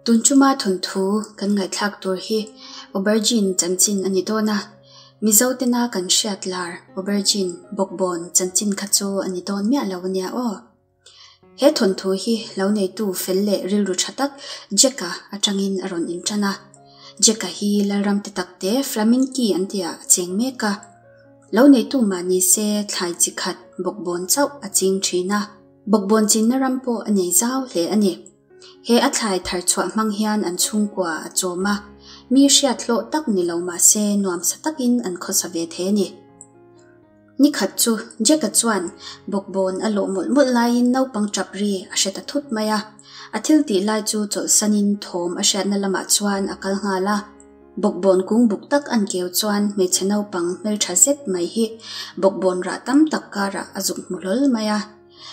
Tun chuma thawnthu kan ngaihthlak tur hi Aubergine chanchin a ni dawn a, Mizo tena kan hriat lar Aubergine bawkbawn chanchin kha chu a ni dawn miah lo a nia aw. He thawnthu hi lo neitu fel leh rilru tha tak Jack-a atangin a rawn intan a. Jack-a hi Lalram te takte Flaminki an tihah a cheng mek a. Lo neitu mah ni se thlai chi khat bawkbawn chauh a ching thin a. Bawkbawn chinna ram pawh a nei zau hle a ni. He a thlai thar chhuah hmang hian an chhungkua a chawm a, mi hriat hlawh tak ni lo mah se nuamsa takin an khawsa ve thei a ni. Ni khat chu Jack-a chuan bawkbawn a lawh mawlh mawlh laiin naupang tap ri a hre ta thut mai a. A thil tih lai chu chawlhsanin thawm a hriatna lamah chuan a kal nghal a. Bawkbawn kung buk tak an keu chuan hmeichhe naupang hmeltha zet mai hi bawkbawn rah tam tak karah a zuk hmu hlawl mai a.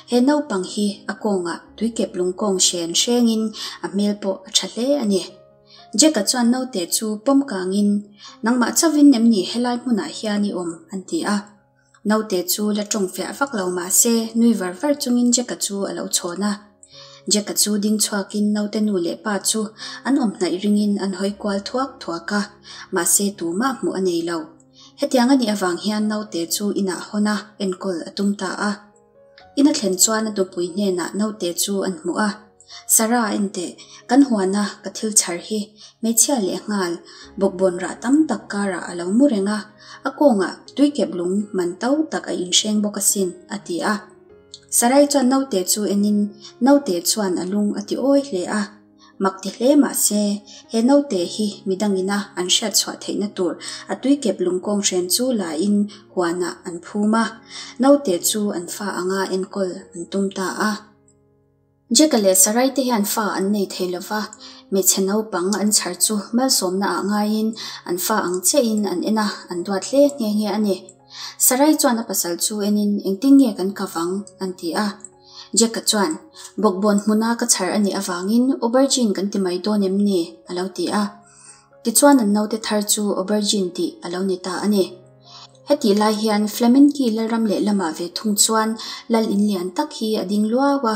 He naupang hi a kawngah tuikep lungkawng hren hrengin a hmel pawh a tha hle a ni. Jack-a chuan naute chu pawm kangin, Nangmah chauhin em ni helai hmunah hian i awm? an ti a. Naute chu la tawng fiah vak lo mah se nui var var chungin Jack-a chu a lo chhawn a. Jack-a chu ding chhuakin naute nu leh pa chu an awm hnaih ringin an hawi kual thuak thuak a, mahse tumah hmuh a nei lo. Hetiang a nih avang hian naute chu inah hawn a, enkawl a tum ta a. In a thlen chuan a nupui hnenah naute chu an hmuh a, Sarah enteh, kan huana ka thil chhar hi hmeichhia leh nghal bawkbawn rah tam tak karah a lo mu reng a, a kawngah tuikep lung man to tak a inhreng bawk asin, a ti a. Sarai chuan naute chu enin naute chuan a lung a ti awi hle a. Mak ti hle mah se, he naute hi midangina an hriat chhuah theihna tur a tuikep lungkawng hren chu la in huanah an phum a, naute chu an fa anga enkawl an tum ta a. Jack-a leh Sarai te hian fa an nei thei lo va, hmeichhe naupang an chhar chu malsawmna ah ngaiin an fa ang chiahin an en a, an duat hle nghe nghe a ni. Sarai chuan a pasal chu enin engtin nge kan ka vang? an ti a. Jack-a chuan, Bawkbawn hmuna ka chhar a nih avangin aubergine kan ti mai dawn em ni? a lo ti a. Tichuan an naute thar chu aubergine tih a lo ni ta a ni. Hetih lai hian Fleminki lalram lehlamah ve thung chuan lal in lian tak hi a ding luau a.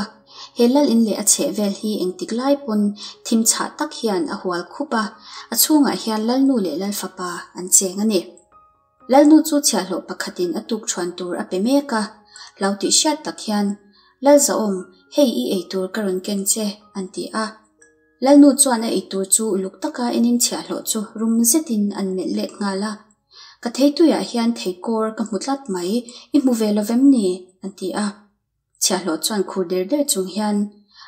He lal in leh a chheh vel hi engtik lai pawn thim chhah tak hian a hual khup a, a chhungah hian lalnu leh lalfapa an cheng a ni. Lalnu chu chhiahhlawh pakhatin a tuk chhuan tur a pe mek a, hlau tih hriat tak hian, Lalzawm, hei i ei tur ka rawn ken che, an ti a. Lalnu chuan a ei tur chu uluk taka enin chhiahhlawh chu rum zetin an melh let nghal a. Ka theituiah hian theikawr ka hmu tlat mai, i hmu ve lovem ni? an ti a. Chhiahhlawh chuan khur der der chung hian,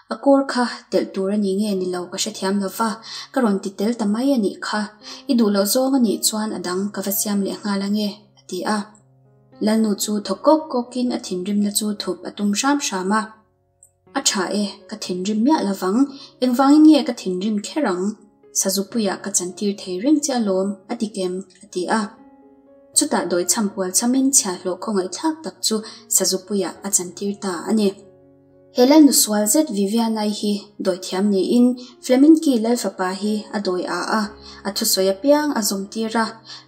A kawr kha telh tur a ni nge ni lo ka hrethiam lo va, ka rawn ti tel ta mai a nih kha. I duh loh zawng a nih chuan a dang ka va siam leh nghal ange, a ti a. Lalnu chu thaw kawk kawkin a thinrimna chu thup a tum hram hram a. A tha e, ka thinrim miah lo vang, engvangin nge ka thinrim kher ang? Sazupuiah ka chantir thei reng che alawm, a ti kem, a ti a. Chutah dawi cham pual chamin chhiahhlawh khawngaihthlak tak chu Sazupuiah a chantir ta a ni. He Lalnu sual zet Vivianai hi dawi thiam niin Fleminki Lalfapa hi a dawi a a, a thusawi apiang a zawmtir a,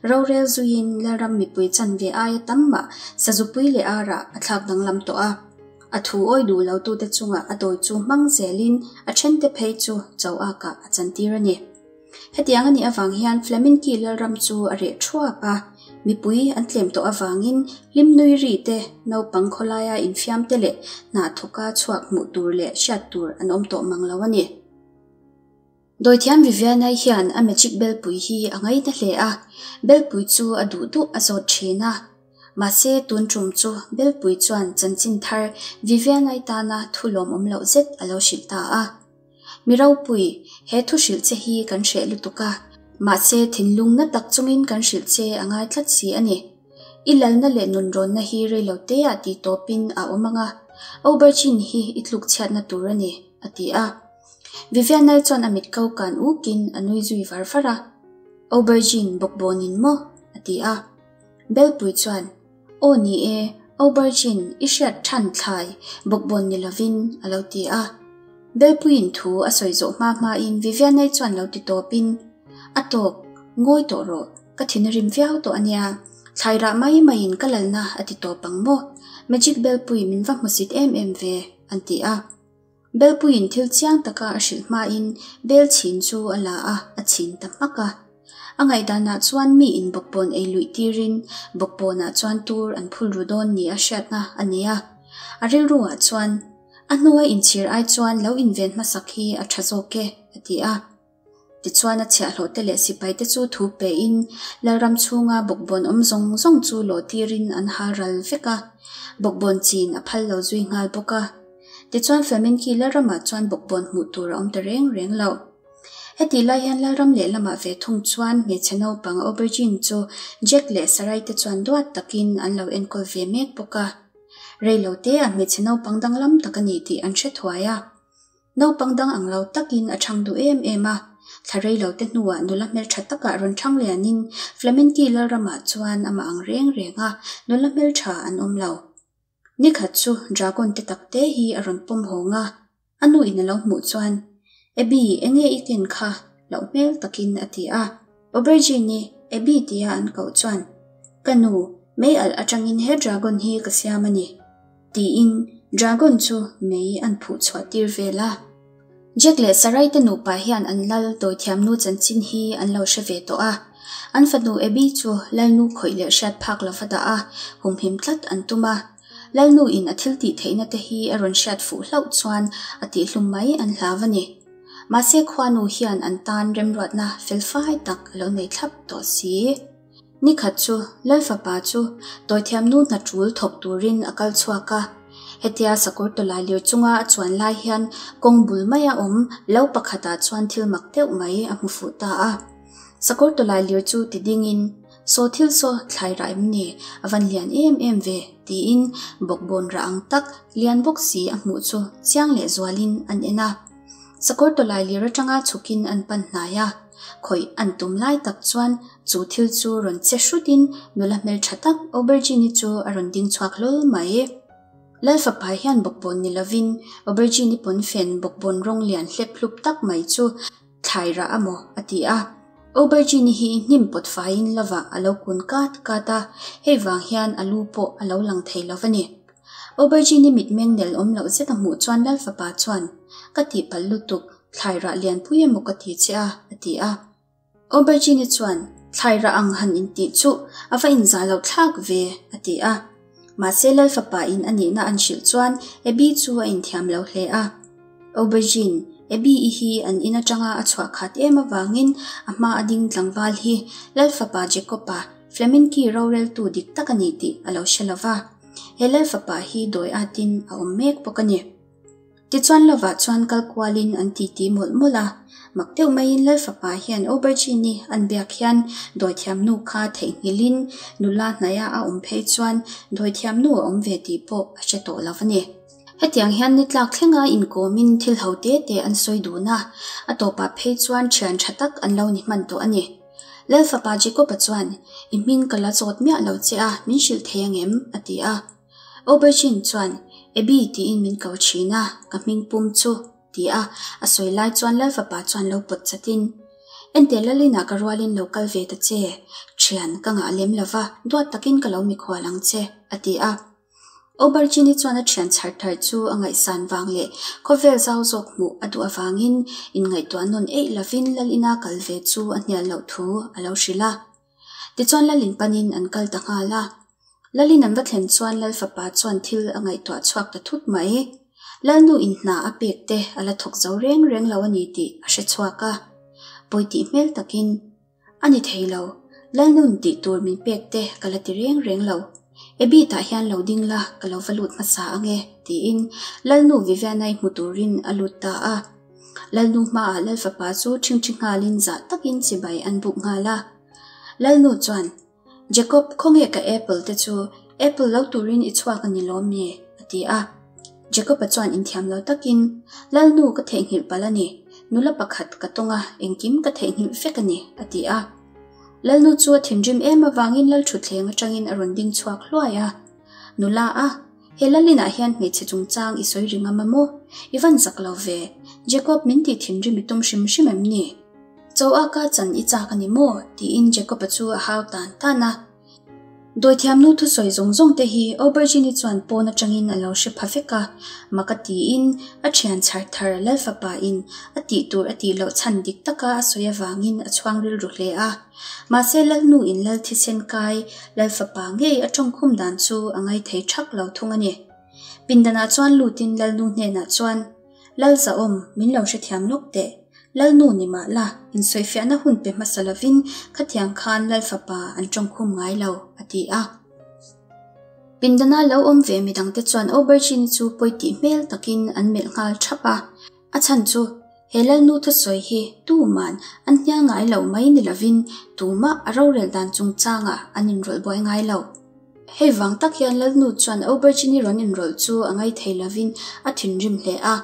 rorel zuiin Lalram mipui chanve aia tam mah Sazupui leh arah a thlak danglam tawh a. A thu awi duh lotute chungah a dawi chu hmang zelin a thente phei chu cho akah a chantir a ni. Hetiang a nih avang hian Fleminki Lalram chu a reh thuap a, mipui an tlem tawh avangin hlim nui ri te, naupang khawlaia infiam te leh hnah thawka chhuak hmuh tur leh hriat tur an awm tawh mang lo a ni. Dawithiam Vivianai hian a magic belpui hi a ngaina hle a, belpui chu a duh duh a zawt thin a. Mahse tun tum chu belpui chuan chanchin thar Vivianai tana thu lawmawm loh zet a lo hrilh ta a. Mi ropui, he thu hrilh che hi kan hreh lutuk a, mahse thinlung na tak chungin kan hrilh che a ngai tlat si a ni. I lalna leh nunrawnna hi reilo teah tih tawpin a awm ang a, aubergine hi i tluk chhiatna tur a ni, a ti a. Vivianai chuan a mit ko kan ukin a nui zui var var a. Aubergine bawkbawnin maw? a ti a. Belpui chuan, Aw ni e, aubergine i hriat than thlai bawkbawn ni lovin, a lo ti a. Belpuiin thu a sawi zawh hma hmain Vivianai chuan lo ti tawpin, A tawk, ngawi tawh rawh, ka thin a rim viau tawh a nia. Thlai rah mai maiin ka lalna a ti tawp ang maw? Magic Belpui min va hmusit em em ve, an ti a. Belpuiin thil chiang taka a hrilh hmain bel chhin chu a la a, a chhin ta hmak a. A ngaihdanah chuan miin bawkbawn ei luih tirin bawkbawnah chuan tur an phul ru dawn ni a hriatna a nei a. A rilruah chuan, A hnua inchhir ai chuan lo inven hmasak hi a tha zawk e, a ti a. Tichuan a chhiahhlawhte leh sipaite chu thu pein Lalram chhunga bawkbawn awm zawng zawng chu lawh tirin an hal ral vek a, bawkbawn chin a phal lo zui nghal bawk a. Tichuan Flamenki Lalramah chuan bawkbawn hmuh tur a awm ta reng reng lo. Hetih lai hian Lalram lehlamah ve thung chuan hmeichhe naupang Aubergine chu Jack leh Sarai te chuan duat takin an lo enkawl ve mek bawk a. Reilote a hmeichhe naupang danglam tak a ni tih an hre thuai a. Naupang dang ang lo takin a chhang duh em em a, thla rei lo te hnuah nula hmeltha takah rawn chhang lianin Flamenti Lalramah chuan amah ang reng reng a nula hmeltha an awm lo. Nikhat chu Dragon te tak te hi a rawn pawm hawng a, a nu in a lo hmuh chuan, Abby, enge i ken kha? loh hmel takin a ti a. Aubergine-i, Abby tia an koh chuan, Ka nu, mei alh atangin he Dragon hi ka siam a ni. Tiin Dragon chu mei an phuh chhuah tir vel a. Jack leh Sarai te nupa hian an lal dawithiamnu chanchin hi an lo hre ve tawh a. An fanu Abby chu lalnu khawih leh hriat phak lova dah a, humhim tlat an tum a. Lalnu in a thil tih theihna te hi a rawn hriat fuh hlauh chuan a tihhlum mai an hlau a ni. Mahse khuanu hian an tan remruatna felfai tak a lo nei thlap tawh si. Nikhat chu Lalfapa chu Tawithiamnu hna tul thawk turin a kal chhuak a. Hetia sakawr tawlai lir chunga a chuan lai hian kawng bul maia awm lo pakhatah chuan thil mak deuh mai a hmu fuh ta a. Sakawr tawlai lir chu ti dingin, Saw thil saw thlai rah em ni? A van lian em em ve, tiin bawkbawn rah ang tak lian bawk si a hmuh chu chiang leh zualin an en a. Sakawr tawlai lir atanga chhukin an pan hnai a, khawih an tum lai tak chuan chu thil chu rawn che hrutin nula hmeltha tak Aubergine-i chu a rawn ding chhuak hlawl mai. Lalfapa hian bawkbawn ni lovin Aubergine-i pawnfen bawkbawn rawng lian hlep hlup tak mai chu thlai rah a maw a ti a. Aubergine-i hi hnim pawt faiin lovah a lo kun kat kat a, hei vang hian a lu pawh a lo lang thei lo va ni. Aubergine-i mitmeng nel awm loh zet a hmuh chuan Lalfapa chuan, Ka tihpalh lutuk, thlai rah lianpui emaw ka ti che a, a ti a. Aubergine-i chuan, Thlai rah ang han intih chuh, a va inzah loh thlak ve, a ti a. Mahse Lalfapa in a nihna an hrilh chuan Abby chu a inthiam lo hle a. Aubergine, Abby-i hi an in atanga a chhuah khat em avangin a hma a ding tlangval hi Lalfapa Jacob-a, Fleminki roreltu dik tak a ni tih a lo hre lo va. He lal fapa hi dawi atin a awm mek bawk a ni. Tichuan lovah chuan kal kualin an titi mawlh mawlh a, mak deuh maiin lal fapa hian aubergine-i an biak hian dawithiamnu kha theihnghilhin nula hnaia a awm phei chuan dawithiamnu a awm ve tih pawh a hre tawh lo a ni. Hetiang hian ni tlak thlenga inkawmin thil ho te te an sawi dun a, a tawpah phei chuan thian tha tak an lo ni hman tawh a ni. Lal fapa Jacob-a chuan, I hming ka la zawt miah lo che a, min hrilh thei angem? a ti a. Aubergine chuan, Abby tiin min ko thin a, ka hming pum chu, ti a, a sawi lai chuan Lal fapa chuan lo pawt chatin, Enteh Lalina ka rualin lo kal ve ta che, thian ka ngah lem lova, duat takin ka lo mikhual ang che, a ti a. Aubergine chuan a thian chhar thar chu a ngaihsan vang leh khawvel zau zawk hmuh a duh avangin inngaihtuah nawn eih lovin Lalina kal ve chu a hnial loh thu a lo hrilh a. Tichuan Lalin panin an kal ta nghal a. Lalin an va thlen chuan Lal fapa chuan thil a ngaihtuah chhuak ta thut mai. Lalnu in hna a pek te a la thawk zo reng reng lo a ni tih a hre chhuak a. Pawi tih hmel takin. A ni thei lo, Lalnun tih tur min pek te ka la ti reng reng lo. Abby tah hian lo ding la, ka lo va lut hmasa ang e, tiin Lalnu Viviana-i hmu turin a lut ta a. Lalnu hmaah Lalfapa chu ṭhingṭhi nghalin zah takin chibai an buk nghal a. Lalnu chuan, Jacob, khawnge ka apple te chu? Apple lo turin i chhuak a ni lawm ni? a ti a. Jacob-a chuan inthiam lo takin, Lalnu ka theihnghilh palh a ni, nula pakhat ka tawng a, engkim ka theihnghilh vek a ni, a ti a. Lalnu chu a thinrim em avangin Lalthutthleng atangin a rawn ding chhuak hluai a. Nula a, he Lalinah hian hmeichhe chungchang i sawi ring a maw? I van zak lo ve, Jacob min tih thinrim i tum hrim hrim em ni? Cho a ka chan i chak a ni maw? tiin Jacob-a chu a hau tan tan a. Dawithiamnu thusawi zawng zawng te hi Aubergine-i chuan pawn atangin a lo hre pha vek a, mak a tiin a thian chhar thar Lalfapa in a tih tur a tih loh chhan dik taka a sawi avangin a chhuang rilru hle a. Mahse Lalnu in Lal thisen kai Lalfapa ngei a tawngkhum dan chu a ngaithei thak lo thung a ni. Pindanah chuan lutin Lalnu hnenah chuan, Lal zahawm, min lo hrethiam lawk teh. Lalnu ni mah la, insawifiahna hun pe hmasa lovin khatiang khan Lal fapa an tawngkhum ngai lo, a ti a. Pindana lo awm ve midangte chuan Aubergine chu pawi tih hmel takin an melh nghal thap a. A chhan chu, he Lalnu thusawi hi tuman an hnial ngai lo mai ni lovin tumah a rorel dan chungchangah an inrawlh buai ngai lo. Hei vang tak hian Lalnu chuan Aubergine rawn inrawlh chu a ngaithei lovin a thinrim hle a.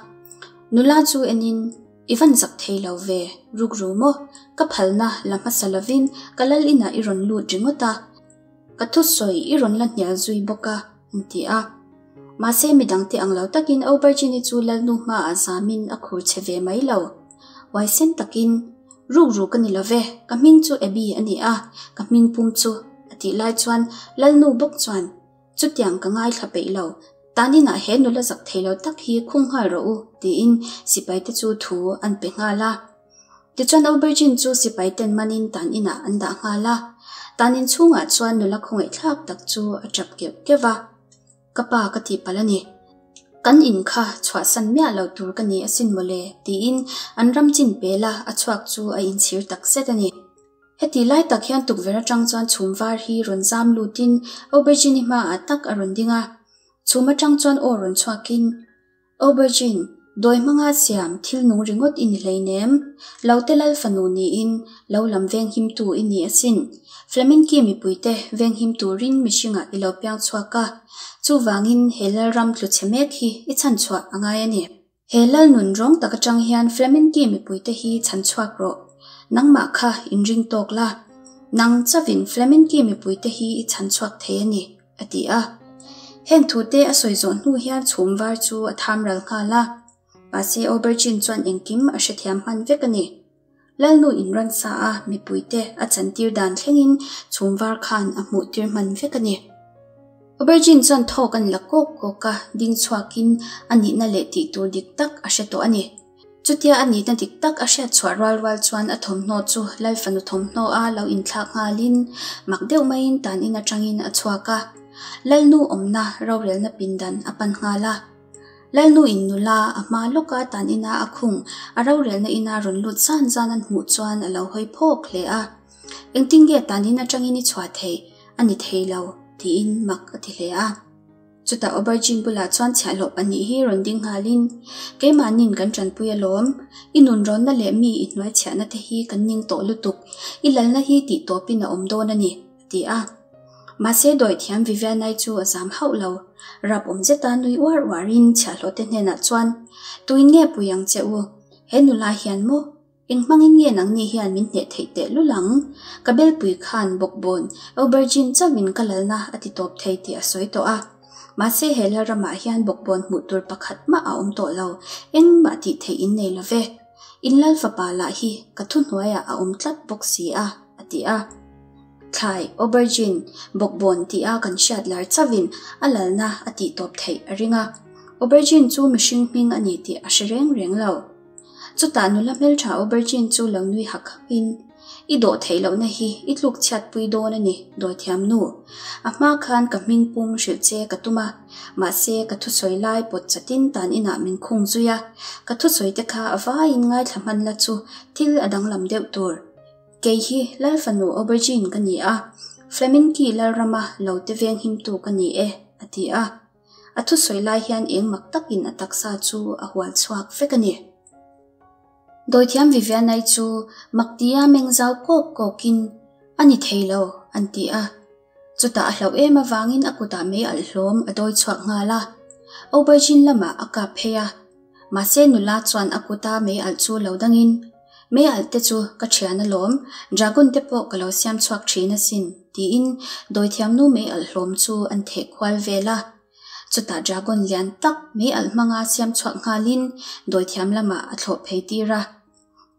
Nula chu enin, I van zak thei lo ve, rukru maw? Ka phalna la hmasa lovin ka lal inah i rawn lut ringawt a, ka thusawi i rawn la hnial zui bawk a, an ti a. Mahse midangte ang lo takin Aubergine chu Lalnu hmaah zamin a khur che ve mai lo. Huaisen takin, Rukru ka ni lo ve, ka hming chu Abby a ni a, ka hming pum chu, a tih lai chuan Lalnu bawk chuan, Chutiang ka ngaithla peih lo, taninah he nula zak thei lo tak hi khung nghal rawh u, tiin sipaite chu thu an pe nghal a. Tichuan Aubergine chu sipaiten manin tan inah an dah nghal a. Tan in chhungah chuan nula khawngaihthlak tak chu a tap keuh keuh va. Ka pa ka tihpalh a ni. Kan in kha chhuahsan miah lo tur ka ni asin mawle, tiin an ram chin pela a chhuak chu a inchhir tak zet a ni. Heti lai tak hian tukverh atang chuan chhum var hi rawn zam lutin Aubergine-i hmaah tak a rawn ding a. Chhum atang chuan aw rawn chhuakin, Aubergine, dawi hmanga siam thil nung ringawt i ni hleinem. Lo te lal fanu niin lo lam venghimtu i ni asin. Flaminki mipuite venghim turin mihringah i lo piang chhuak a. Chuvangin he lalram tlu chhe mek hi i chhanchhuah a ngai a ni. He lal nun rawng tak atang hian Flaminki mipuite hi chhan chhuak rawh. Nangmah kha inring tawk la. Nang chavin Flaminki mipuite hi i chhan chhuak thei a ni, a ti a. Heng thute a sawi zawh hnu hian chhum var chu a tham ral nghal a. Mahse Aubergine chuan engkim a hrethiam hman vek a ni. Lalnu in ransa a mipuite a chantir dan thlengin chhum var khan a hmuhtir hman vek a ni. Aubergine chuan thawk an la kawk kawk a, ding chhuakin a nihna leh tih tur dik tak a hre tawh a ni. Chutia a nihna dik tak a hriat chhuah rual rual chuan a thawmhnaw chu Lalfanu thawmhnaw a lo inthlak nghalin mak deuh maiin tan in atangin a chhuak a, Lalnu awmna rorelna pindan a pan nghal a. Lalnu in nula a hma lawka tan ina a khung a rorelna ina rawn lut zan zan an hmuh chuan a lo hawi phawk hle a. Engtin nge tan in atangin i chhuah theih a ni thei lo tiin mak a ti hle a. Chutah aubergine bulah chuan chhiahhlawh pahnih hi rawn ding nghalin, Keimahnin kan tanpui alawm, i nunrawnna leh mi i hnuaichhiahna te hi kan ning tawh lutuk, i lalna hi tih tawpin a awm dawn a ni, a ti a. Mahse dawithiam Vivianai chu a zam hauh lo. Rap awm zeta nui uar uarin chhiahhlawhte hnenah chuan, Tuin nge pui ang che u? He nula hian maw? Eng hmangin nge nangni hian min hneh theih teh lul ang? Ka belpui khan bawkbawn aubergine chauhin ka lalna a ti tawp thei tih a sawi tawh a. Mahse he lalramah hian bawkbawn hmuh tur pakhat mah a awm tawh lo, engmah tih theih in nei lo ve. In lal fapa lah hi ka thuhnuaiah a awm tlat bawk si a, a ti a. Thlai, aubergine, bawkbawn tia kan hriat lar chauhin a lalna a tih tawp theih a ring a. Aubergine chu mihring hming a ni tih a hre reng reng lo. Chutah nula hmeltha aubergine chu lo nui hak hakin, I dawh theih lohna hi i tluk chhiatpui dawn a ni, dawithiam nu. A hma khan ka hming pum hrilh che ka tum a, mahse ka thusawi lai pawt chatin tan inah min khung zui a, ka thusawi te kha a vaiin ngaithla hman la chu thil a danglam deuh tur. Kei hi Lalfanu Aubergine ka ni a, Flaminki Lalrama lo te venghimtu ka ni e, a ti a. A thusawi lai hian eng mak takin a taksa chu a hual chhuak vek a ni. Dawithiam Vivianai chu mak tia meng zau kawk kawkin, A ni thei lo, an ti a. Chutah a hlauh em avangin a kutah mei alh hlawm a dawi chhuak nghal a. Aubergine lamah a kap phei a. Mahse nula chuan a kuta mei alh chu lo dangin, Mei alh te chu ka thian alawm, dragon te pawh ka lo siam chhuak thin asin, tiin dawithiamnu mei alh hlawm chu an theh kual vel a. Chutah dragon lian tak mei alh hmanga siam chhuak nghalin dawithiam lamah a thlawh phei tir a.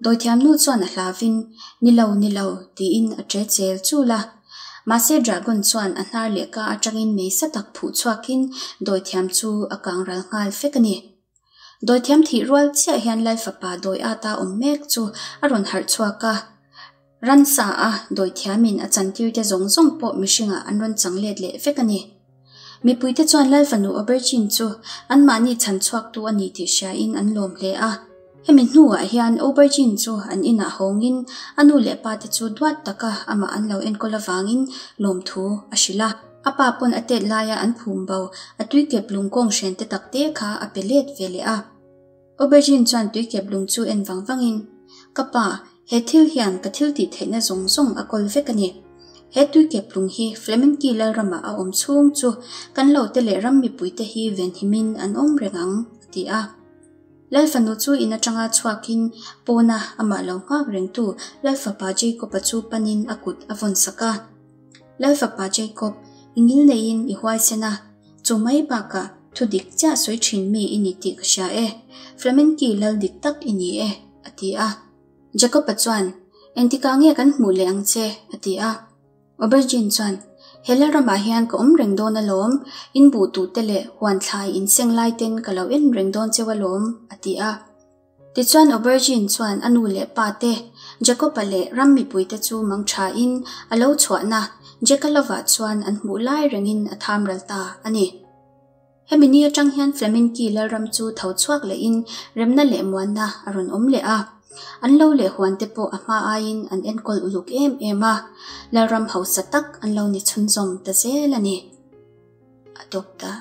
Dawithiamnu chuan a hlavin, Ni lo, ni lo, tiin a ṭe chel chul a. Mahse Dragon chuan a hnar leh ka atangin mei sa tak phuh chhuakin dawithiam chu a kang ral nghal fek a ni. Dawithiam thih rual chiah hian Lalfapa dawi ata awm mek chu a rawn harh chhuak a. Ransa a dawithiamin a chantirte zawng zawng pawh mihringah an rawn chang let leh vek a ni. Mipuite chuan Lalfanu Aubergine chu anmahni chhan chhuaktu a ni tih hriain an lawm hle a. Hemi hnuah hian Aubergine chu an inah hawngin a nu leh pate chu duat taka amah an lo enkawl avangin lawmthu a hrilh a. A pa pawn a tet laia an phum bo a tuikep lungkawng hren te tak te kha a pe let ve leh a. Aubergine chuan tuikep lung chu en vang vangin, Ka pa, he thil hian ka thil tih theihna zawng zawng a kawl vek a ni. He tuikep lung hi Flemenki Lalramah a awm chhung chu kan lo te leh ram mipuite hi venhimin an awm reng ang, a ti a. Lalfanu chu in atanga chhuakin pawna amah lo nghak rengtu Lalfapa Jacob-a chu panin a kut a vawn sak a. Lalfapa Jacob, i ngil neiin i huaisen a, chu mai bakah thu dik chiah sawi thin mi i ni tih ka hria e, Flamenki lal dik tak i ni e, a ti a. Jacob-a chuan, Engtikah nge kan hmuh leh ang che? a ti a. Aubergine chuan, He lalramah hian ka awm reng dawn alawm, in buh tuhte leh huan thlai in seng lai ten ka lo en reng dawn cheu alawm, a ti a. Tichuan Aubergine chuan a nu leh pa te, Jacob-a leh ram mipuite chu mang thain a lo chhuahna Jackalove-ah chuan an hmuh lai rengin a tham ral ta a ni. Hemi ni atang hian Fleminki lalram chu tho chhuak lehin remna leh muanna a rawn awm leh a. An lo leh huan te pawh a hma aiin an enkawl uluk em em a, lalram hausa tak an lo ni chhunzawm ta zel a ni. A tawp ta.